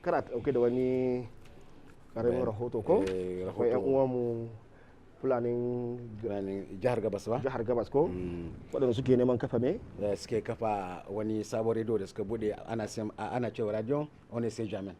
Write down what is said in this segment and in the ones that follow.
Kana dauke da wani karamin rahoto ko? Eh, Akwai yan rahoto. uwanmu Fulanin Fulanin jihar Gabas ba? Jihar Gabas ko? Waɗanda suke neman kafa me? Da suke kafa wani sabon rediyo da suka bude, ana cewa radio on sai jamen,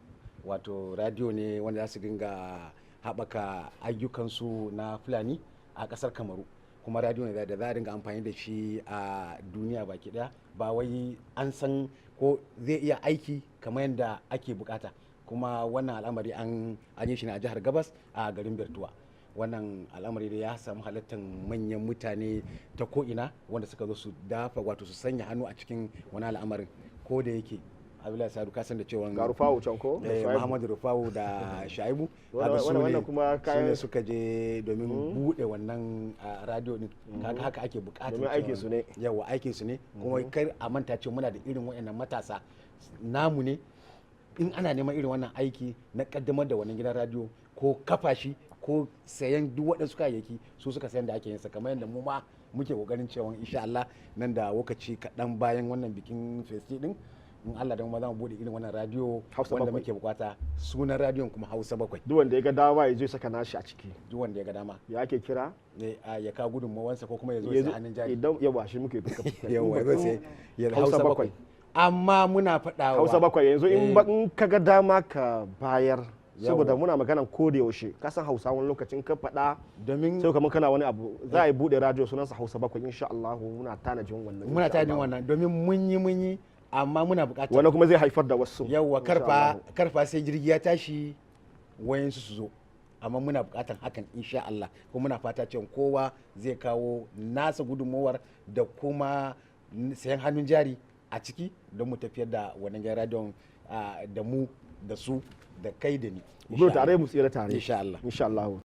wato radio ne wanda za su dinga haɓaka ayyukansu na Fulani a ƙasar Kamaru, kuma radio ne da za a dinga amfani da shi a duniya baki daya. Ba wai an san ko zai iya aiki kamar yadda ake bukata. Kuma wannan al'amari an yi shi ne a jihar Gabas, a garin Bertuwa. Wannan al'amari da ya samu halartar manyan mutane ta ko'ina wanda suka zo su dafa, wato su sanya hannu a cikin wani al'amarin. Ko da yake, Abdullahi Sadu, ka san da cewa Ga Rufawu can ko? Da Shuaibu. Muhammadu Rufawu da Shaibu, kaga su Wannan kuma su ne suka je domin bude wannan radio din. Kaga haka ake bukatar Domin aikin su ne. Yawa, aikin su ne. Kuma kar a manta cewa muna da irin waɗannan matasa namu ne. In ana neman irin wannan aiki na kaddamar da wannan gidan radio, ko kafa shi, ko sayan duk waɗansu kayayyaki, su suka sayan da ake yin sa, kamar yadda mu ma muke kokarin cewa insha Allah nan da lokaci kaɗan bayan wannan bikin festi din, in Allah da mu za mu bude irin wannan radio Hausa wanda 7. muke bukata. Sunan radiyon kuma Hausa 7. Duk wanda ya ga dama ya zo ya saka nashi a ciki. Duk wanda ya ga dama. Ya ake kira? Ne ya kawo gudunmawansa ko kuma ya zo Ya ya zo- sai hannun jari. Idan yawa shi muke. Yawa, ya zo sai ya Hausa Hausa 7. 7. Amma muna faɗawa Hausa 7 yanzu in ka ga dama ka bayar, saboda muna maganan ko da yaushe, ka san Hausa, wani lokacin ka faɗa domin sai kamar kana wani abu. Za a yi buɗe radio sunansa Hausa 7, insha Allah muna tanajin wannan, muna insha tanadin Allah. wannan, domin mun yi, amma muna buƙatar Wannan kuma zai haifar da wasu, yawa, insha karfa Allah. Karfa sai jirgi ya tashi wayansu su zo, amma muna buƙatar hakan insha Allah. Kuma muna fata cewa kowa zai kawo nasa gudunmawar da kuma sayan hannun jari a ciki don mu tafiyar da wannan gidan radiyon, da mu da su da kai da ni. Mu gudu tare, mu tsira tare. Insha Allah. Insha Allah.